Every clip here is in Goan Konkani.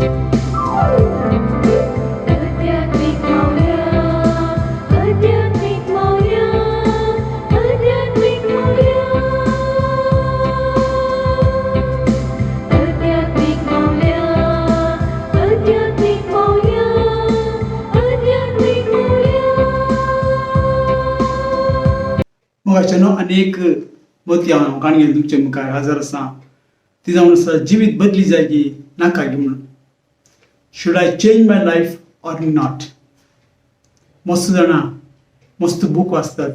आध्यात्मिक मावल्या, आध्यात्मिक मावल्या, आध्यात्मिक मावल्या, आध्यात्मिक मावल्या, आध्यात्मिक मावल्या, आध्यात्मिक मावल्या. मोगाच्यानो, अनेक मोती हांव काणयेन तुमचे मुखार हजर आसा, ती जावन आसा जिवीत बदली जाय की नाका गी म्हणून. Should I change my life or not? मस्त जाणां मस्त बूक वाचतात,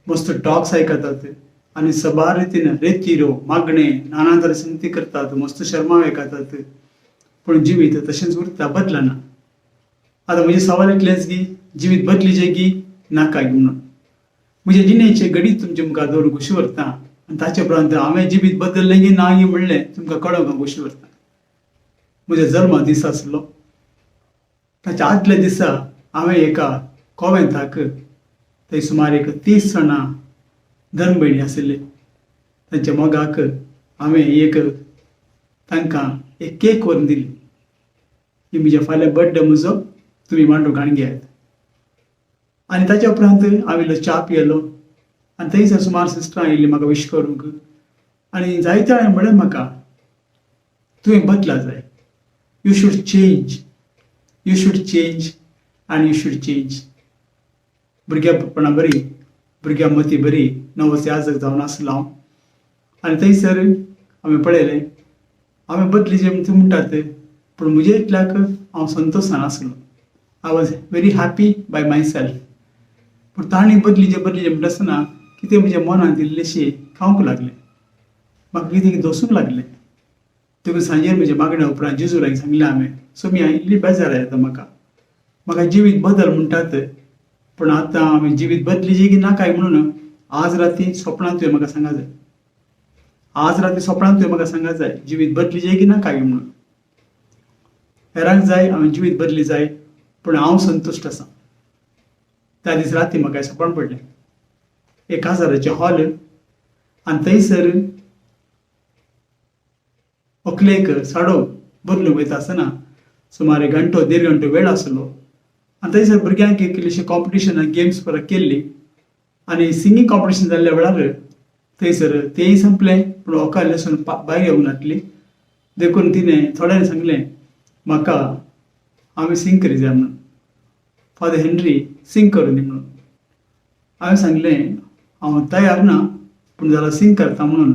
मस्त टॉक्स आयकतात आनी सबार रितीन रेतिरो, मागणे, नाना तरे संगती करतात, मस्त शर्मा आयकतात, पूण जिवीत तशेंच उरता, बदलना. आतां म्हजें सवाल इतलेंच की जिवीत बदली जाय की नाका गी म्हणून. म्हजे जिणेचे घडीत तुमचे मुखार दवरून खुशी व्हरता आनी ताचे उपरांत हांवें जिवीत बदललें की ना गी म्हणलें तुमकां कळोवंक हांव खुशी व्हरता. म्हज्या जल्मा दीस आसलो, ताच्या आदल्या दिसा हांवें एका कोवेंताक, थंय सुमार एक 30 जाणां धर्मभयणी आशिल्ले, तांच्या मोगाक हांवें एक तांकां एक केक व्हरून दिली की म्हज्या फाल्यां बड्डे म्हजो, तुमी मांडू घाण घेयात. आनी ताच्या उपरांत हांव इल्लो च्या पियेलो आनी थंयसर सुमार सिस्टरां आयिल्लीं म्हाका विश करूंक आनी जायत्या जाणांनी म्हणलें म्हाका, तुवें बदला जाय, you should change, you should change आनी you should change. भुरग्यापणा बरी, भुरग्यां मती बरी नवोच याजक जावन आसलो हांव आनी थंयसर हांवें पळयलें, हांवें बदली जे तूं म्हणटात, पूण म्हजे इतल्याक हांव संतोशान आसलो. I was very happy by myself. पूण तांणी बदली जे बदली जे म्हणटा आसतना कितें म्हज्या मनांत इल्लेशें खावंक लागलें, म्हाका कितें धोसूंक लागलें. देखून सांजेर म्हज्या मागण्या उपरांत जेजूराक सांगलें हांवें, सो मी इल्ली बेजार येता म्हाका, म्हाका जिवीत बदल म्हणटात, पूण आतां हांवें जिवीत बदली की ना काय म्हणून आज राती सोपणांत तुवें म्हाका सांगा जाय. आज राती सोपणांत तुवें म्हाका सांगा जाय, जिवीत बदली जाय की ना काय म्हणून. हेरांक जाय हांवें जिवीत बदली जाय, पूण हांव संतुश्ट आसा. त्या दीस राती म्हाका सपन पडलें, एक काजाराचें हॉल आनी थंयसर व्हंकलेक साडो बदलूंक वयता आसतना सुमार एक घंटो देड घंटो वेळ आसलो आनी थंयसर भुरग्यांक एक इल्लीशी कॉम्पिटिशन गेम्स परत केल्ली आनी सिंगींग कॉम्पिटिशन जाल्ल्या वेळार थंयसर तेंय संपलें, पूण व्हंकल न्हेसून भायर येवंक नासली. देखून तिणें थोड्यांनी सांगलें म्हाका, आमी सिंग करी जाय म्हणून, फादर हेनरी सिंग करून दी म्हणून. हांवें सांगलें, हांव तयार ना, पूण जाल्यार सिंग करता म्हणून.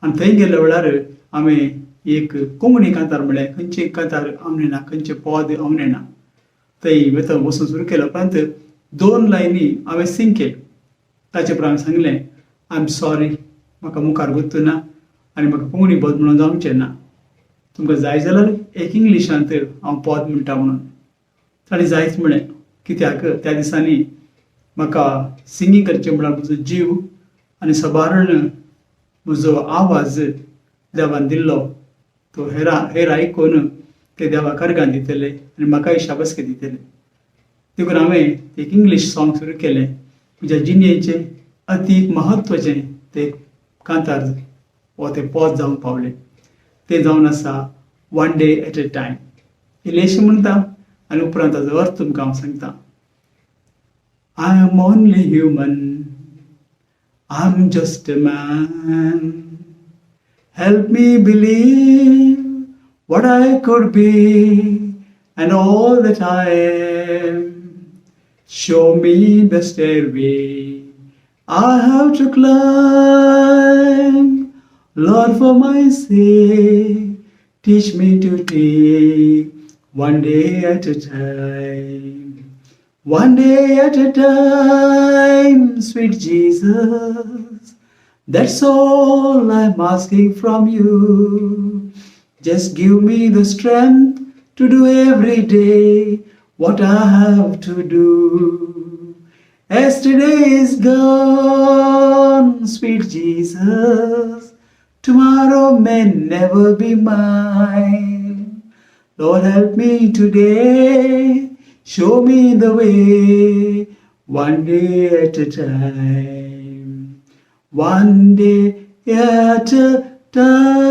आनी थंय गेल्ल्या वेळार हांवें एक कोंकणी कांतार म्हणलें. खंयचें कांतार हांव नेणा, खंयचें पद हांव नेणा. थंय वता वचून सुरू केल्या उपरांत दोन लायनी हांवें सिंग केल्यो. ताचे उपरांत हांवें सांगलें, I am sorry, म्हाका मुखार गुत्तू ना आनी म्हाका कोंकणी पद म्हणून जावचें ना. तुमकां जाय जाल्यार एक इंग्लिशांत हांव पद म्हणटा म्हणून. ताणें जायच म्हणलें, कित्याक त्या दिसांनी म्हाका सिंगींग करचें म्हळ्यार म्हजो जीव आनी सबारण म्हजो आवाज देवान दिल्लो, तो हेरा हेर आयकून ते देवा कर्गान दितले आनी म्हाकाय शाबासकी दितले. देखून हांवें एक इंग्लीश सॉंग सुरू केलें. म्हज्या जिणेचें अती म्हत्वाचें तें कांतार वो तें पद जावंक पावलें. तें जावन आसा "One Day at a Time". इल्लेशें म्हणटा आनी उपरांत ताजो अर्थ तुमकां हांव सांगता. I am only human, I am just a man. Help me believe what I could be and all that I am. Show me the stairway I have to climb. Lord, for my sake, teach me to take one day at a time. One day at a time, sweet Jesus. That's all I'm asking from you. Just give me the strength to do every day what I have to do. Yesterday is gone, sweet Jesus. Tomorrow may never be mine. Lord, help me today. Show me the way, one day at a time. One day at a time.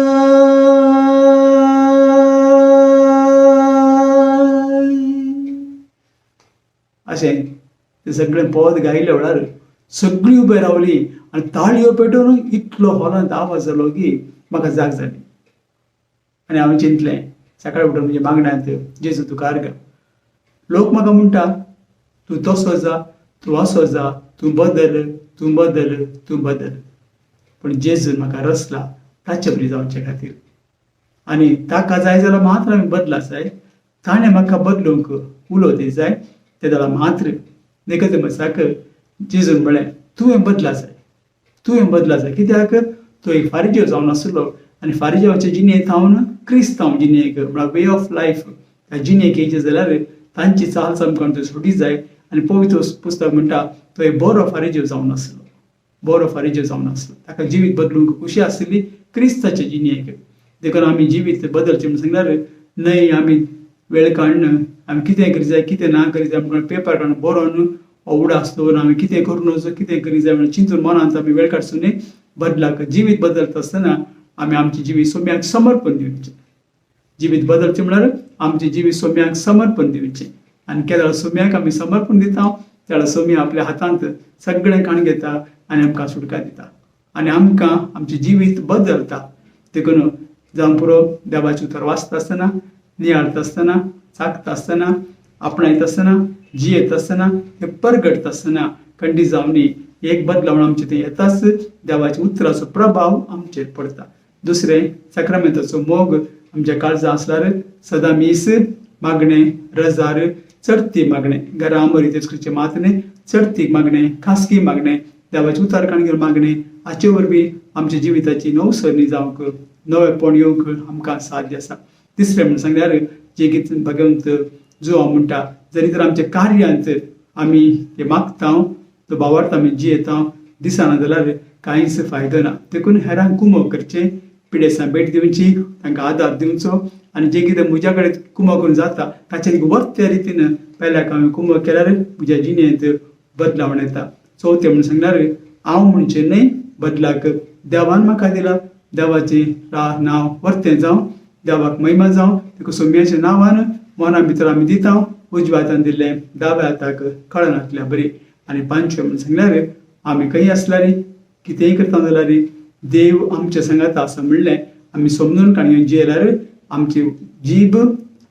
अशें तें सगळें पद गायले वेळार सगळीं उबे रावलीं आनी ताळयो पेटोवन इतलो हॉलांत आवाज जालो की म्हाका जाग जाली. आनी हांवें चिंतलें, सकाळीं उठून म्हज्या मागण्यांत, जेजू तुका आर्गां. लोक म्हाका म्हणटा, तूं तसो जा, तूं असो जा, तूं बदल, तूं बदल, तूं बदल. पूण जेजून म्हाका रचला ताचे बरी जावचे खातीर. आनी ताका जाय जाल्यार मात्र आमी बदला जाय. ताणें म्हाका बदलूंक उलो दी जाय ते जाल्यार मात्र. निकोदेमसाक जेजून म्हळें, तुवें बदला जाय, तुवें बदला जाय. कित्याक तो एक फारिजेव जावन आसलो आनी फारिजेवाचे जिणेंत थावन क्रिस्तांव जिणेक, म्हळ्यार वे ऑफ लायफ, त्या जिणेक येयचें जाल्यार तांची चाल चमकण थंय सोडी जाय. आनी पवित्र पुस्तक म्हणटा, तो एक बरो फारिजेव जावन आसलो, बरो फारिजेव जावन आसलो. ताका जिवीत बदलूंक खुशी आशिल्ली क्रिस्ताचे जिणेक. देखून आमी जिवीत बदलचें म्हूण सांगल्यार न्हय आमी वेळ काडून आमी कितें करी जाय कितें ना करी जाय म्हणून पेपर काडून बरोवन हो उडास दवरून आमी कितें करूं नजो कितें करी जाय म्हणून चिंतून मनांत आमी वेळ काडचो न्हय. बदलाक जिवीत बदलता आसतना आमी आमचें जिवीत सोम्याक समर्पण दिवचें. जिवीत बदलचें म्हळ्यार आमचें जिवीत सोम्याक समर्पण दिवचें. आनी केदळ सोम्याक आमी समर्पण दिता तेन्ना सोमी आपल्या हातांत सगळें काण घेता आनी आमकां सुटका दिता आनी आमकां आमचें जिवीत बदलता. देखून जावं पुरो देवाचें उतर वाचता आसतना, नियाळता आसतना, चाखता आसतना, आपणायता आसतना, जियेता आसतना, तें परगटता आसतना खंडीत जावनी एक बदलावण आमचें तें येताच. देवाच्या उतराचो प्रभाव आमचेर पडटा. दुसरें, साक्रामेंताचो मोग आमच्या काळजां आसल्यार सदां मीस मागणें, रजार चडती मागणें, घरा आमोरी तेजकृचे मातणें चडती मागणें, खासगी मागणें, देवाचें उतार काणगेर मागणें, हाचे वरवीं आमच्या जिविताची नवसरणी जावंक, नवेपण येवंक आमकां साध्य आसा. तिसरें म्हूण सांगल्यार जें कितें भगवंत जुवांव म्हणटा, जरी तर आमच्या कार्यांत आमी तें मागता, तो भावार्थ आमी जियेता दिसना जाल्यार कांयच फायदो ना. देखून हेरांक कुमक करचें, पिडेस्तांक भेट दिवची, तांकां आदार दिवचो आनी जें कितें म्हज्या कडेन कुमक करून जाता ताचेर वर्त्या रितीन पेल्याक हांवें कुमक केल्यार म्हज्या जिणेंत बदलावण येता. चवथें म्हूण सांगल्यार हांव म्हणचें न्हय, बदलाक देवान म्हाका दिला, देवाचें नांव वर्तें जावं, देवाक महिमा जावं. देखून सोम्याच्या नांवान मना भितर आमी दिता, उजव्या हातान दिल्लें दाव्या हाताक कळनातल्या बरी. आनी पांचवें म्हूण सांगल्यार आमी खंय आसल्यार कितेंय करता जाल्यार देव आमच्या सांगाता आसा म्हणलें आमी समजून काणयो जियेल्यार आमची जीब,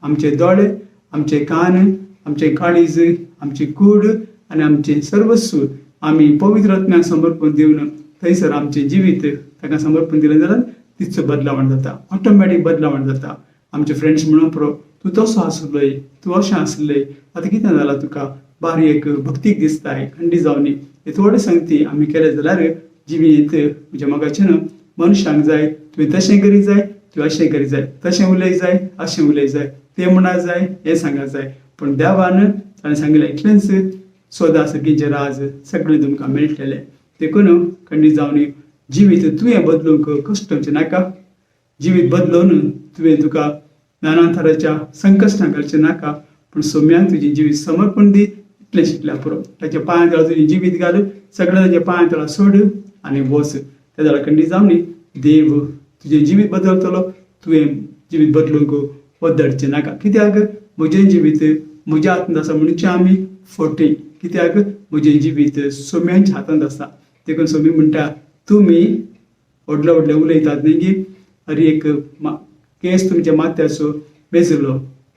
आमचे दोळे, आमचे कान, आमचे काळीज, आमची कूड आनी आमचें सर्वस्व आमी पवित्र आत्म्याक समर्पण दिवन थंयसर आमचें जिवीत ताका समर्पण दिलें जाल्यार तिचो बदलावण जाता, ऑटोमॅटीक बदलावण जाता. आमचे फ्रेंड्स म्हणून पुरो, तूं तसो आसलोय, तूं अशें आसलें, आतां कितें जालां तुका, बारी एक भक्तीक दिसताय, खंडी जावनी. हे थोडे संगती आमी केले जाल्यार जिवीत म्हज्या मोगाचें न्हू मनशांक जाय तुवें तशें करी जाय, तुवें अशें करी जाय, तशें उलय जाय, अशें उलय जाय, तें म्हणा जाय, हें सांगा जाय. पूण देवान ताणें सांगिल्लें इतलेंच, सोदा सगळींचें राज, सगळें तुमकां मेळटलें. देखून खंडीत जावनी जिवीत तुवें बदलूंक कश्टवचें नाका. जिवीत बदलून तुवें तुका नाना तराच्या संकश्टां घालचें नाका. पूण सोम्यान तुजें जिवीत समर्पण दी, इतलें शिकल्यार पुरो. ताच्या पांयां तळा तुजें जिवीत घाल, सगळें ताच्या पांयां तळा सोड आनी वच. त्या जाल्यार खंडीत जावनी देव तुजें जिवीत बदलतलो. तुवें जिवीत बदलूंक वदडचें नाका. कित्याक म्हजें जिवीत म्हज्या हातांत आसा म्हणचें आमी फटी. कित्याक म्हजें जिवीत सोम्यांच्या हातांत आसा. देखून सोमी म्हणटा, तुमी व्हडले व्हडले उलयतात न्ही की अरे एक केस तुमच्या माथ्याचो मेजलो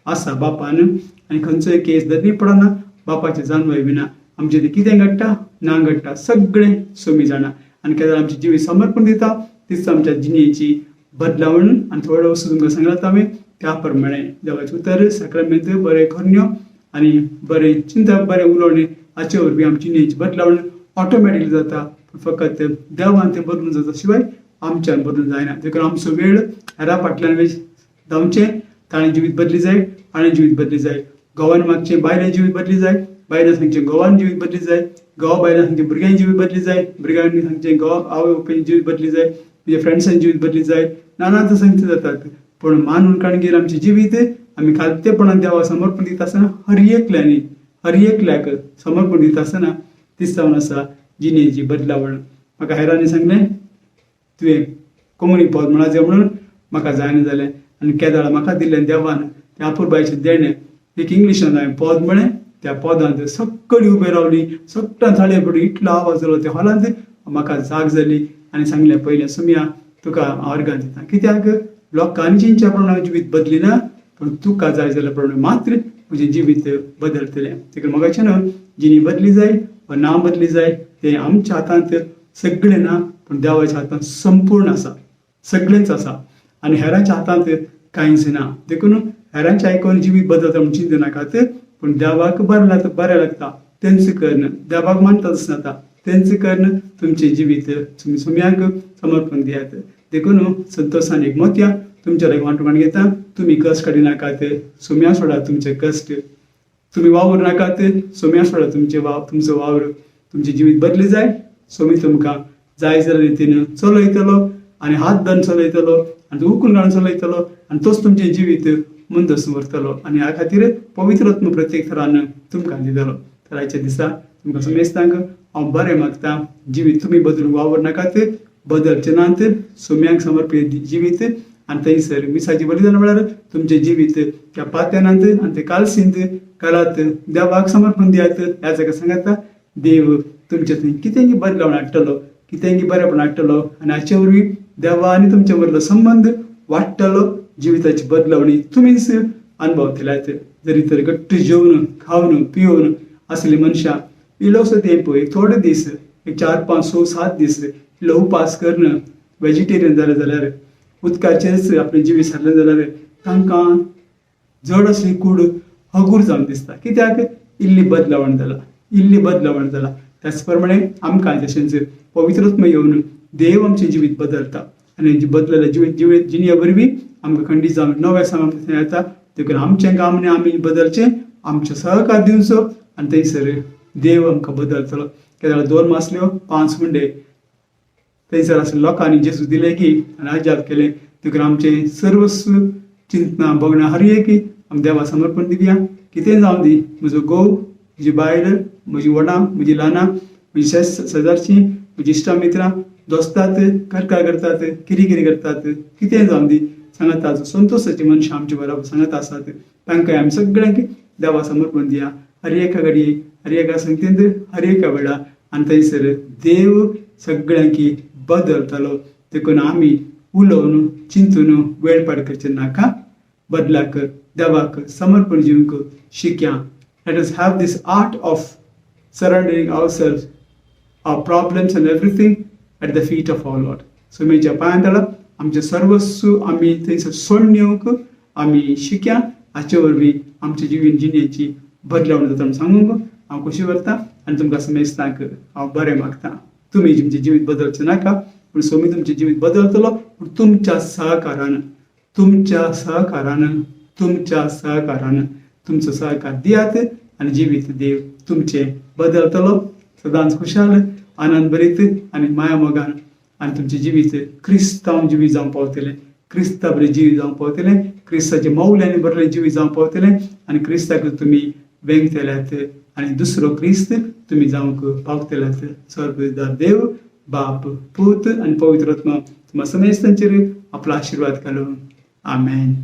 आसा बापान आनी खंयचोय केस धरणी पडना बापाचें जाणवय विना. आमचें तें कितें घडटा ना घडटा सगळें सोमी जाणा. आनी केन्ना आमचें जिवीत समर्पण दिता तीच आमच्या जिणेची बदलावण. आनी थोडो वस्तू तुमकां सांगलात हांवें त्या प्रमाणे देवाचें उतर, साक्रामेंत, बरें करण्यो आनी बरें चिंतप, बरें उलोवणें हाचे वरवीं आमची जिणेची बदलावण ऑटोमॅटिकली जाता. पूण फकत देवान तें बदलून जाता शिवाय आमच्यान बदलून जायना. देखून आमचो वेळ हेरा फाटल्यान धांवचें, ताणें जिवीत बदली जाय, हाणें जिवीत बदली जाय, घोवान मागचें बायलें जिवीत बदली जाय, बायलां सांगचें घोवान जिवीत बदली जाय, घोवा बायलां सांगचें भुरग्यांनी जिवीत बदली जाय, भुरग्यांनी सांगचें घोव आवय बापायन जिवीत बदली जाय, म्हज्या फ्रेंड्सान जिवीत बदली जाय, नाना सांगचे जातात. पूण मानून काणगेर आमचें जिवीत आमी खालतेपणान देवाक समर्पण दिता आसतना हर एकल्यांनी हर एकल्याक समर्पण दिता आसतना तीच जावन आसा जिणेची बदलावण. म्हाका हेरांनी सांगलें तुवें कोंकणी पद म्हणा जाय म्हणून म्हाका जायना जालें आनी केदाळा म्हाका दिल्लें देवान तें अपुरबायेचें देणें एक इंग्लिशान हांवें पद म्हळें त्या पदांत सगळीं उबे रावली, सगळ्यां थाळये पडली, इतलो आवाज जालो त्या हॉलांत. म्हाका जाग जाली आनी सांगलें, पयलें सोमया तुका हांव अर्गां दिता, कित्याक लोकांनी चिंतच्या प्रमाणे जिवीत बदली ना, पूण तुका जाय जाल्या प्रमाणे मात्र म्हजें जिवीत बदलतलें. देखून म्हाका न्हू जिणी बदली जाय वा ना बदली जाय तें आमच्या हातांत सगळें ना, पूण देवाच्या हातांत संपूर्ण आसा, सगळेंच आसा आनी हेरांच्या हातांत कांयच ना. देखून हेरांचें आयकून जिवीत बदलता म्हूण चिंतू नाकात, पूण देवाक बरें लागता, बरें लागता तेंच कर्ण, देवाक मानता तशें जाता तेंच कर्ण तुमचें जिवीत तुमी सोम्यांक समर्पण दियात. देखून संतोशान एक मोतया तुमच्या लागीं वांटून घेता, तुमी कश्ट काडी नाकात, सोम्या सोडा तुमचे कश्ट, तुमी वावर नाकात, सोम्या सोडा तुमचे वाव, तुमचो वावर, तुमचें जिवीत बदली जाय. सोमी तुमकां जाय जाल्या रितीन चलयतलो आनी हात धरून चलयतलो आनी उकून घालून चलयतलो आनी तोच तुमचें जिवीत मुंदस व्हरतलो आनी ह्या खातीर पवित्र आत्मो प्रत्येक थरान तुमकां दितलो. तर आयच्या दिसा तुमकां समेस्तांक हांव बरें मागता, जिवीत तुमी बदलूंक वावर नाकात, बदलचे नात, सोम्यांक समर्पीत जिवीत आनी थंयसर मिसाचें बलिदान म्हळ्यार तुमचें जिवीत त्या पात्यानांत आनी ते कालसींत घालात, देवाक समर्पण दियात. ह्या जाग्यार सांगाता देव तुमचे थंय कितेंय बदलावण हाडटलो, कितेंय बरेंपण हाडटलो आनी हाचे वरवीं देवा आनी तुमचे मदलो संबंद वाडटलो, जिविताची बदलावणी तुमीच अनुभवतल्यात. जरी तर घट्ट जेवन खावन पिवन आसली मनशां इल्लोसो तेंप, एक थोडे दीस, एक 4 5 6 7 दीस इल्लो उपास करून वेजिटेरियन जालें जाल्यार, उदकाचेरच आपलें जिवीत सारलें जाल्यार तांकां जड असली कूड हगूर जावन दिसता, कित्याक इल्ली बदलावण जाला, इल्ली बदलावण जाला. त्याच प्रमाणे आमकां तशेंच पवित्रत्म येवन देव आमचें जिवीत बदलता आनी बदललें जिवीत जिवीत जिणये वरवीं आमकां खंडीत जावन नव्या सामान येता. देखून आमचें काम न्ही आमी बदलचें, आमचो सहकार दिवचो आनी थंयसर देव आमकां बदलतलो. केन्ना 2 मासल्यो 5 मुंडे थंयसर आसले लोकांनी जेजू दिले की आनी अजाप केलें. देखून आमचें सर्वस्व चिंतना भोगणां हर एक आमी देवा समर्पण दिवया. कितें जावं दी, म्हजो घोव, म्हजी बायल, म्हजी व्हडां, म्हजी ल्हानां, म्हजी शेजारचीं, म्हजी इश्टां मित्रां, दोस्तात, घरकार करतात, किरी किरी करतात, कितें जावं दी, सांगाता संतोशाची मनशां आमचे बरोबर सांगाता आसात, तांकां आमी सगळ्यांक देवा समर्पण दिया. हर एका घडये, हर एका संगतींत, हर एका वेळा आनी थंयसर देव सगळ्यांक बदलतलो. देखून आमी उलोवन चिंतून वेळ पाड करचें नाका, बदलाक देवाक समर्पण दिवंक शिकया. Let us have this art of surrendering ourselves, our problems and everything at the feet of our Lord. सोमेच्या पांयां तळा आमचें सर्वस्व आमी थंयसर सोडून येवंक आमी शिकया. हाचे वरवीं आमचे जिवीत जिणेची बदलावण जाता म्हूण सांगूंक हांव खोशी व्हरता आनी तुमकां समेस्तांक हांव बरें मागता. तुमी तुमचें जिवीत बदलचें नाका, पूण सोमी तुमचें जिवीत बदलतलो, पूण तुमच्या सहकारान, तुमच्या सहकारान, तुमच्या सहकारान तुमचो सहकार दियात आनी जिवीत देव तुमचें बदलतलो. सदांच खुशाल, आनंद भरीत आनी माया मोगान आनी तुमचें जिवीत क्रिस्तांव जिवीत जावंक पावतलें, क्रिस्ता बरें जिवीत जावंक पावतलें, क्रिस्ताचे मौल्यांनी बरलें जिवीत जावंक पावतलें आनी क्रिस्ताक तुमी वेंगतल्यात आनी दुसरो क्रिस्त तुमी जावंक पावतल्यात. सर्वदार देव बाप, पूत आनी पवित्र आत्मा तुमकां समेस्तांचेर आपलो आशिर्वाद घालून. आमेन.